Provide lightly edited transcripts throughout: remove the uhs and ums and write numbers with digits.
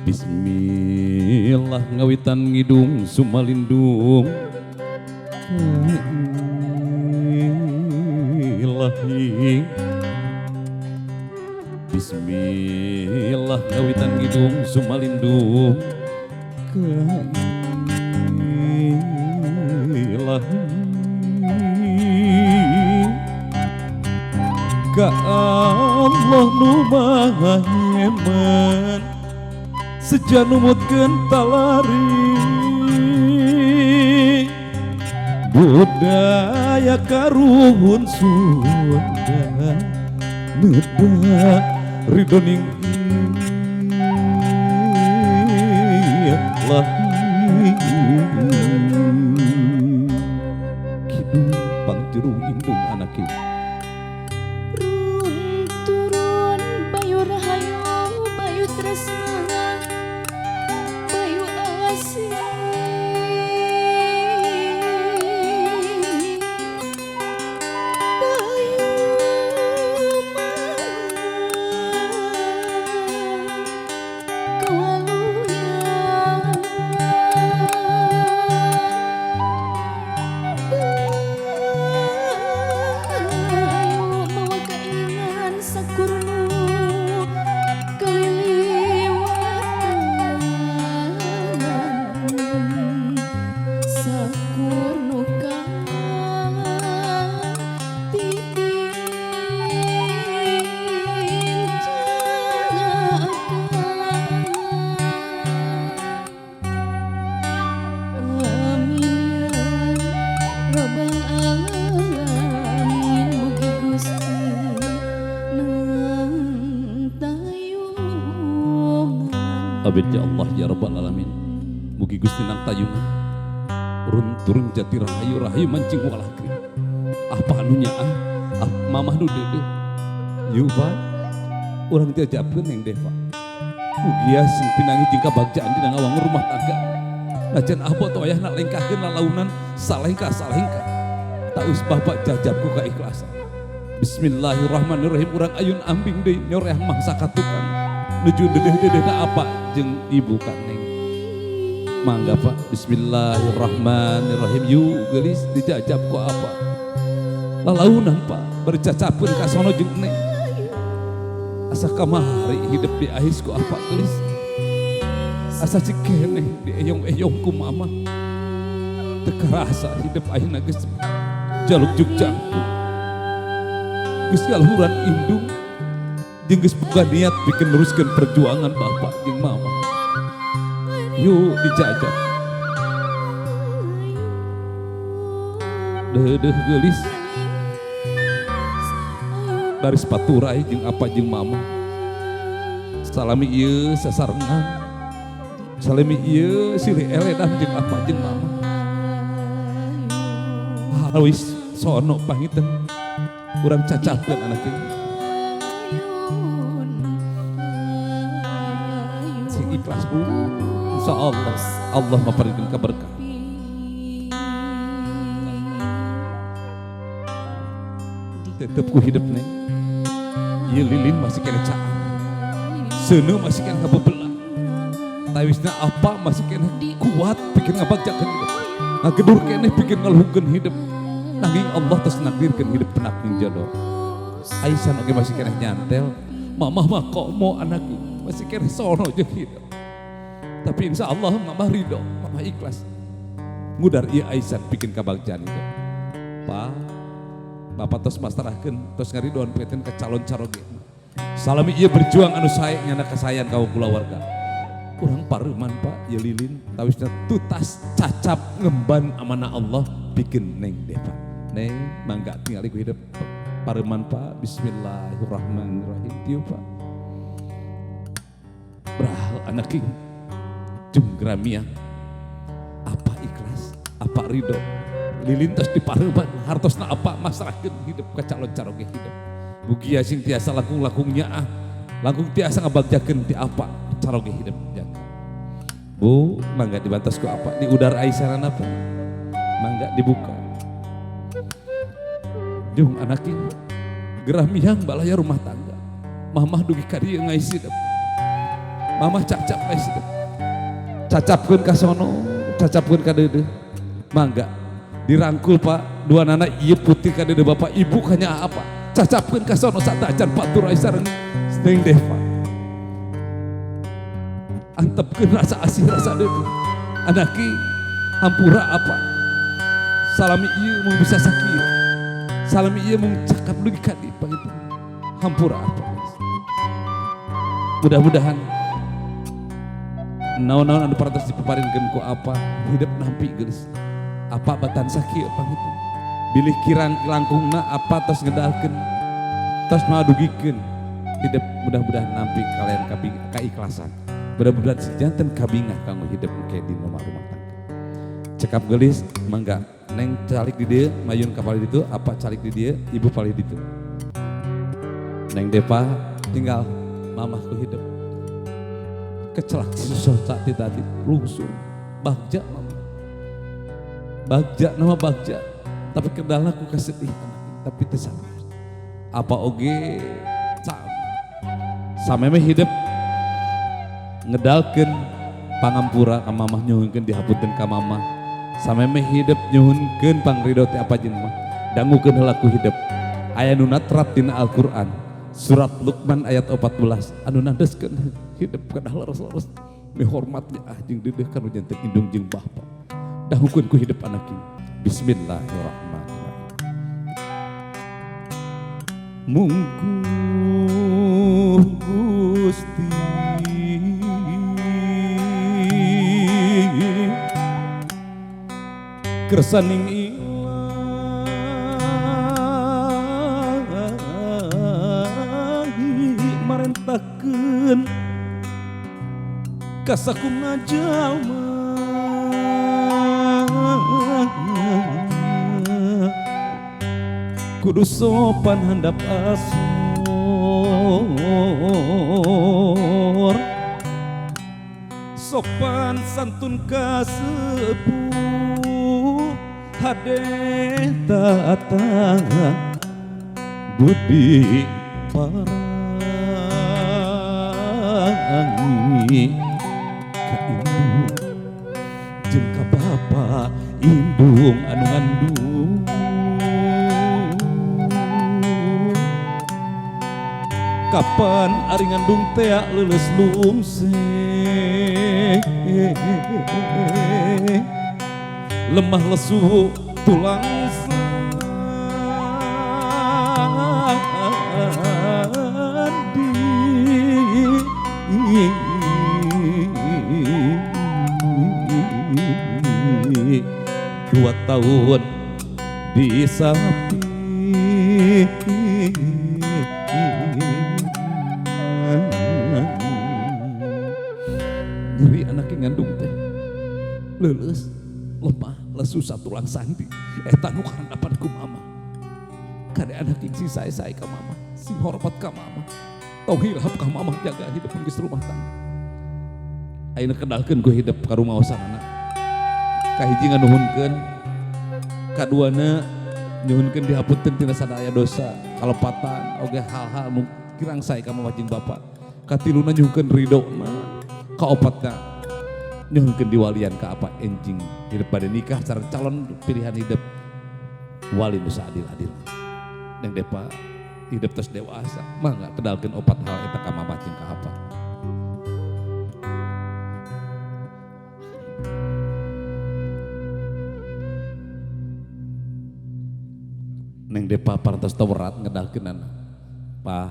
Bismillah ngawitan ngidung sumalindung Ilahi. Bismillah ngawitan ngidung sumalindung Ilahi. Ka Allah nu maha nyeman seja numutkeun talari budaya karuhun Sunda neda ridoning Ilahi. Kidung pangjuru indung anak ieu. Turun bayu rahayu bayu tresna bayu asih bayu kawaluyan bayu mawa kaingan sakurnu keliliwatan sakurnu katincakan. Amin ya Rabbal alamin, mugi Gusti nang tayungan. Amin ya Allah ya Rabbal alamin. Mugi Gusti nang tayungan. Urun turun jati rahayu rahayu mancing walakri. Apa anu nyaah, ah mamah nu deudeuh. Yuk Pak, urang jajabkeun Neng Deva. Mugia sing pinangi jeung kabagjaan dina ngawangun rumah tangga. Najan abot wayahna lengkahkeun lalaunan salengkah salengkah. Taus bapak jajab ku kaikhlasan. Bismillahirrahmanirrahim urang ayun ambing deui nyoreah mangsa ka tukang. Nuju dedeh-dedehna apa jeung ibu ka Neng. Mangga Pak, bismillahirrahmanirrahim. Yuk geulis dijajab ku apa. Lalaunan Pak, bercacapkeun ka sono jeung Neng. Asa kamari hidup di ais ku apa geulis. Asa cikeneh di eyong-eyong ku mama. Teu karasa hidup ayeuna geus jaluk jugjangkung. Geus ngaluhuran indung jeung geus boga niat pikeun neruskeun perjuangan bapak jeung mama. Yuk dijajab. Deudeuh geulis. Dari sepaturai jeung apa jeung mama. Salami ieu sasarengan. Salami ieu silih eledan jeung apa jeung mama. Halus sono pangiten. Urang cacapkeun anak ieu. Sing ikhlas Bu. Insyaallah Allah maparikeun kaberkahan. Tetep ku hidup Neng. Ieu lilin masih kena caang. Seuneu masih kena ngabebelah. Tawisna apa masih kena kuat bikin ngabagjakeun hidup. Ngagedur keneh bikin ngaluhungkeun hidup. Nanging Allah tos nakdirkeun hidup penak ning jodoh. Aisyah oge masih kena nyantel. Mamah mah komo anak masih kena sono jeung hidup. Tapi insya Allah mamah ridho, mamah ikhlas. Ngudar ieu Aisyah bikin kabagjaan hidup. Pak, bapak tos masrahkeun, tos ngaridoan peten ke calon caroge. Salami ieu berjuang anu sae nyana kasayan ka kulawarga. Urang pareuman Pak, ieu lilin tawisna tutas cacap ngemban amanah Allah bikin Neng Deva. Neng mangga tingali ku hidup pareuman Pak. Bismillahirrahmanirrahim. Tiu Pak. Brah anak king jung gramia. Apa ikhlas, apa ridho. Lilin tos dipareuman, hartosna apa masrahkeun hidup ka calon caroge hidup. Mugia sing tiasa langkung-langkung nyaah, langkung tiasa ngabagjakeun ti apa caroge hidup jaga. Bu, mangga dibantos ku apa di udara Aisyah apa? Mangga dibuka. Jung anak ini gerah miang balaya rumah tangga. Mamah dugi ka dieu ngais hidup. Mamah cacap guys itu. Cacapkeun ka sono, cacapkeun ka deudeuh. Mangga dirangkul Pak, dua nana ieu putih ka deudeuh bapak ibu kanya apa. Cacapkeun ka sono satacan Pak Turai sareng Neng Deva. Antepkeun rasa asih rasa deudeuh. Anaki hampura apa. Salami ieu mung bisa sakieu. Salami ieu mung cakap dugi ka di pangitu. Hampura apa guys. Mudah-mudahan naon-naon anu parantos dipaparinkeun ku apa hidup nampi geus. Apa batan sakieu pangitu. Bilih kirang langkungna apa tos ngedalkeun tos madugikeun hidup mudah-mudahan nampi kalian kaikhlasan. Mudah-mudahan sejanten kabingah kanggo hidup engke di rumah rumah tangga. Cekap gelis mangga neng calik di dieu mayun ka palih ditu apa calik di dieu ibu palih ditu. Neng Depa tinggal mamahku hidup. Kecelak susah ti tadi lungsur bagja mama. Bagja nama bagja tapi kendala ku kesedihan tapi teu salah. Apa oge sameme hidup ngedalkeun pangampura ka mamah nyuhunkeun dihapunten ka mamah. Sameme hidup nyuhunkeun pangrido teh apa jeung mah dangukeun heula ku hidup. Aya nu natrat dina Al-Qur'an surat Luqman ayat 14 anu nandeskeun hidup kedah leres-leres mihormat ah jeung deudeuh kanu janten indung jeung bapa. Dangukeun ku hidup anak ieu. Bismillahirrahmanirrahim. Mungguh Gusti kersaning ilahi marentakeun kasakumna jalma kudu sopan handap asor sopan santun kasepuh hade tata budi parangi ka indung jeung ka bapa indung anu ngandung kapan ari ngandung tea leuleus lungse lemah lesu tulang sandi 2 tahun disapi nyeri anaknya ngandung teh leuleus lemah lesu tulang sandi eta nu karandapan ku mama kade anak sing sae-sae ka mama sing hormat ka mama tong hilap ka mama jaga hidup geus rumah tangga ayeuna kendalkeun ku hidup ka rumaosanana kahiji nganuhunkeun kaduana nyuhunkeun dihapunten tina sadaya dosa kalepatan oge hal-hal nu kirang sae ka mama jeung bapa katiluna nyuhunkeun ridona kaopatna nyuhunkeun diwalian ka apa enjing hidup pada nikah sareng calon pilihan hidup wali nu saadil-adil Neng Depa hidup tos dewasa mangga kedalkeun opat hal eta ka mama jeung ka apa. Neng Depa parantos teu ngedalkeunana Pa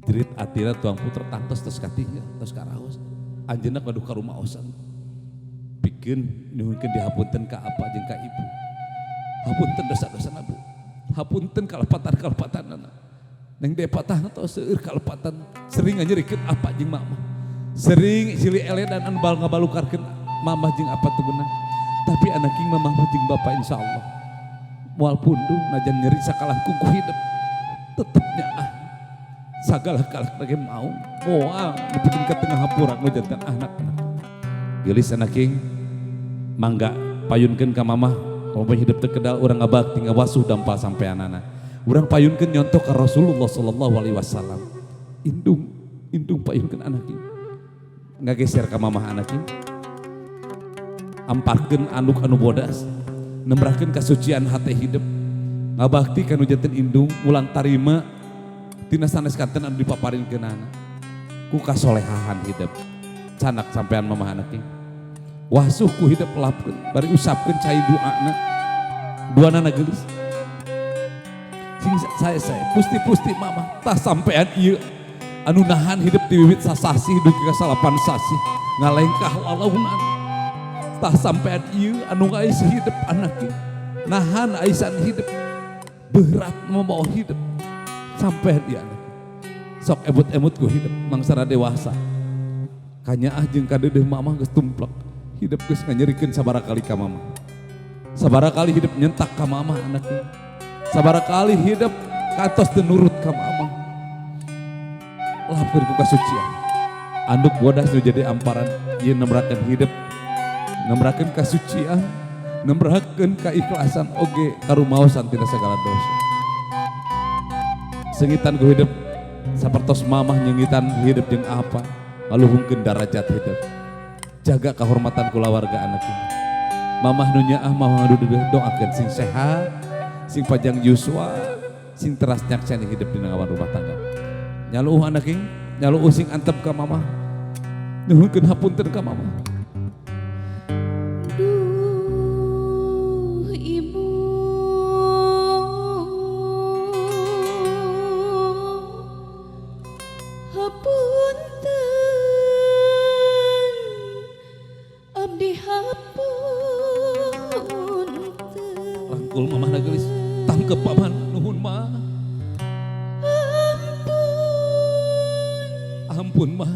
jerit atina tuang putra tangtos tos katinggal tos karaos anjeunna gaduh ka rumaosan pikeun nyuhunkeun dihapunten ka apa jeung ka ibu hapunten dosa-dosana bu hapunten kalepatan-kalepatanana Neng Depa tah tos seueur kalepatan sering nganyerikeun apa jeung mama sering silih eledan anu ngabalukarkeun mama jeung apa teu beunang tapi anak king mamah jeung bapa insyaallah moal pundung najan nyeri sakalangkung ku hidup tetepnya ah sagala kalak lagi mau moal nepikeun ka tengah hampura nu janten anak-anak geulis anak king mangga payunkeun ka mamah mamah hidup teu kedal urang ngabakti ngawasuh dampal sampeanana urang payunkeun nyontoh ka Rasulullah sallallahu alaihi wasallam indung Indung payunkeun anak ieu. Ngageser ka mamah anak ieu. Amparkeun anduk anu bodas, nembrahkeun kasucian hate hidup. Ngabakti ka nu janten indung, mulang tarima tina sanes kanten anu dipaparinkeunana. Ku kasolehahan hidup. Canak sampean mamah anak ieu. Wasuh ku hidup lapkeun, bari usapkeun cai duana. Duanana geulis. Sing saya pusti-pusti mamah tah sampean ieu anu nahan hidup ti wiwit sasasih dugi ka salapan sasih ngalengkah lalaunan. Tah sampean ieu anu ngais hidup anak ieu. Nahan aisan hidup berat membawa hidup sampean ieu anak. Sok emut-emut ku hidup mangsana dewasa. Kanyaah jeung kadeudeuh mamah geus tumplek. Hidup geus nganyerikeun sabaraha kali ka mamah. Sabaraha kali hidup nyentak ka mamah anak ieu. Sabaraha kali hidup kantos teu nurut ka mamah. Lapkeun ku kasucian. Anduk bodas nu jadi amparan ieu nembrakeun hidup, nembrakeun kasucian, nembrakeun kaikhlasan oge karumaosan tina segala dosa. Sengitan ku hidup sapertos mamah nyengitan hidup jeung apa, ngaluhungkeun darajat hidup. Jaga kehormatan kulawarga anak ini. Mamah nu nyaah, mamah nu deudeuh, doakeun sing sehat, sing panjang yuswa, sing teras nyakseni hidup dina ngawan rumah tangga. Nyaluuh anak ing, nyaluuh sing antep ka mamah. Nuhunkeun hapunten ka mamah. Duh ibu hapunten abdi hapunten. Rangkul mamah na geulis, tangkep paman nuhun mah. Ampun mah.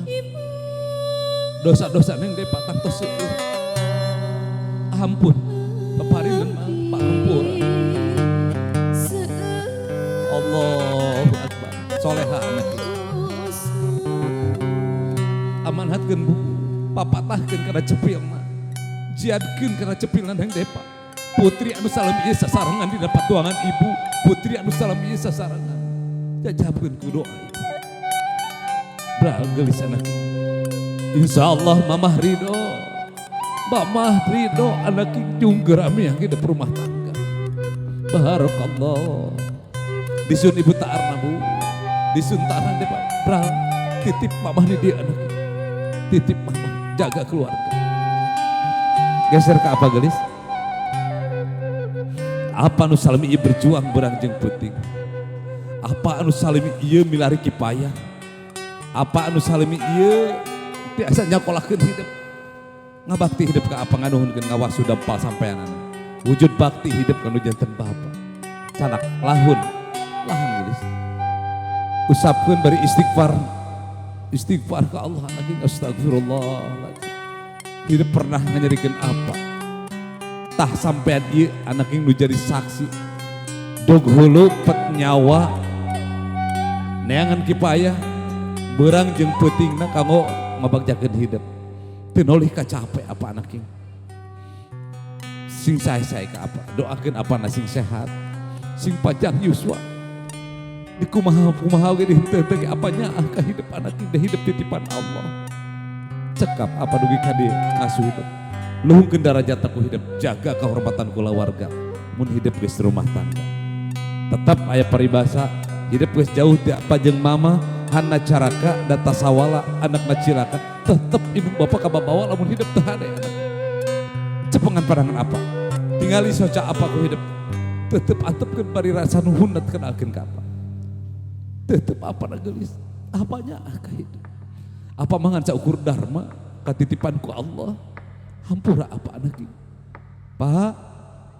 Dosa-dosa neng depa tangtos seueur. Ampun, paparingan mah pangampura. Allahu akbar. Soleha anak ieu. Amanatkeun bu, papatahkeun kana cepilna. Jiadkeun kana cepilna neng depa. Putri anu salami ieu sasarengan dina patuangan ibu, putri anu salami ieu sasarengan. Jajabkeun ku doa ibu. Bral geulis anak. Insyaallah mamah ridho. Mamah ridho anak jungger ami yang hidup rumah tangga. Barakallah. Disun ibu ta'arna bu. Disun ta'arna depa. Bral titip mamah ni dia anak. Titip mamah jaga keluarga. Geser ke apa gelis? Apa anu salami ieu berjuang berang jeung peuting? Apa anu salami ieu milari kipayah? Apa anu salami ieu tiasa nyakolakeun hidup? Ngabakti hidup ka apa nganuhunkeun ngawasu dampal sampeanana. Wujud bakti hidup kanu janten bapa. Canak lahun, lahan gelis. Usapkeun bari istighfar. Istighfar ka Allah lagi astagfirullah. Hidup pernah nganyerikeun apa? Tah sampean ieu anak nu jadi saksi. Dog hulu pet nyawa neangan kipayah berang jeung peutingna kanggo ngabagjakeun hidup. Teu nolih kacape apa anak ieu. Sing sae-sae ka apa? Doakeun apa na sing sehat, sing panjang yuswa. Di kumaha-kumaha oge di henteu ge apanya ah ka hidup anak ieu hidup titipan Allah. Cekap apa dugi ka dieu ngasuh hidup. Luhungkeun darajat ku hidup, jaga kehormatan kulawarga. Mun hidup geus rumah tangga. Tetap aya paribasa, hidup geus jauh ti apa jeung mama, hana caraka data sawala anakna cilaka, tetep ibu bapak kababawa lamun hidup teu hade anak. Cepengan pandangan apa? Tingali soca apa ku hidup. Tetep antepkeun bari rasa nuhun kenalkeun ka apa. Tetep apa na geulis, apanya ah ka hidup. Apa mangan saukur dharma katitipan ku Allah. Hampura apa anak ini? Pak,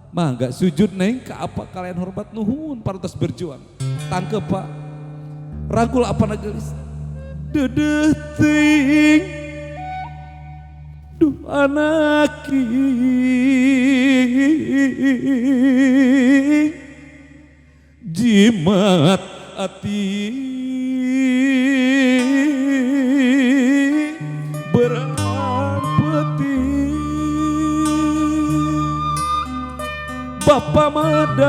mangga sujud neng ke apa kalian hormat nuhun parantos berjuang. Tangkep pak, rangkul apa na geulis? Dedeh teuing, duh anak jimat ati berang peuting Bapa Madarma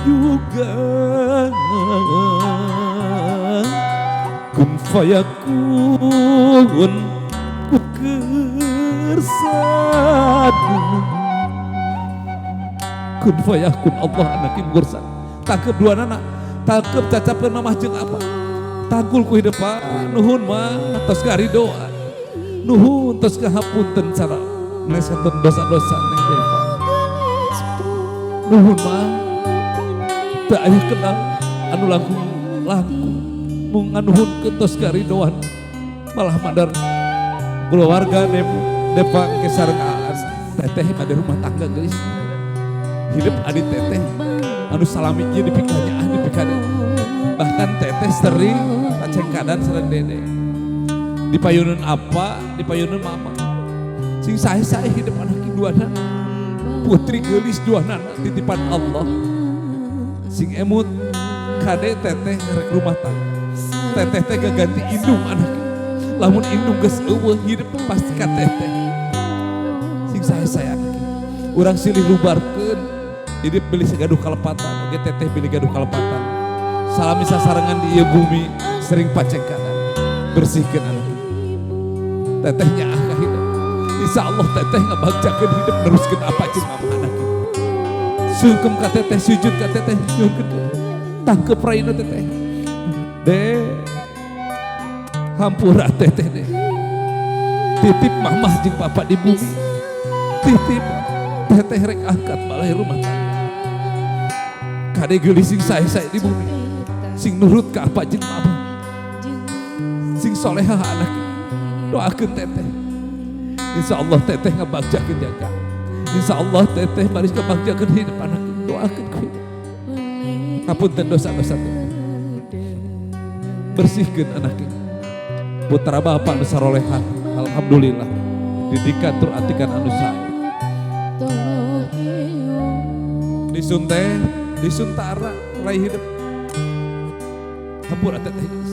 juga. Fayakun ku kersana. Kun fayakun Allah anakin gursan. Tangkep dua nana, tangkep cacapkeun mamah jeung apa. Tangkul ku hidup nuhun mah tos doa. Nuhun tos kahapunten cara nesantun dosa-dosa Neng Deva. Nuhun mah teu aya kenal anu langkung langkung mung nganuhunkeun tos karidoan malah madar keluarga Deva ke sareng teteh pada rumah tangga geus hidup adi teteh anu salami ieu dipikanya ah dipikanya bahkan teteh sering pacengkadan sareng dede dipayunun apa dipayunun mama sing sae-sae hidup anak duana putri geulis duana titipan Allah sing emut kade teteh rek rumah tangga teteh teh gaganti indung anak lamun indung geus eueuh hidup pasti ka teteh sing sae-sae anak urang silih lubarkeun hidup beli segaduh kalepatan oge teteh beli gaduh kalepatan salami sasarengan di ieu bumi sering pacengkanan bersihkeun anak teteh nyaah ka hidup insya Allah teteh ngabagjakeun hidup neruskeun apa jeung mama anak sungkem ka teteh sujud ka teteh nyuhunkeun tangkep raina teteh de hampura teteh deh titip mamah jeung papa di bumi titip teteh rek angkat balai rumah tangga kade geulis sing sae-sae di bumi sing nurut ka apa jeung mama sing solehah anak doakeun teteh insya Allah teteh ngabagjakeun jaga insya Allah teteh baris ngabagjakeun hidup anak doakeun ku hidup hapunten dosa-dosa teh bersihkeun anak putra bapak nu saroleha alhamdulillah didikan tur atikan anu sae disun teh disuntara rai hidup hampura teteh.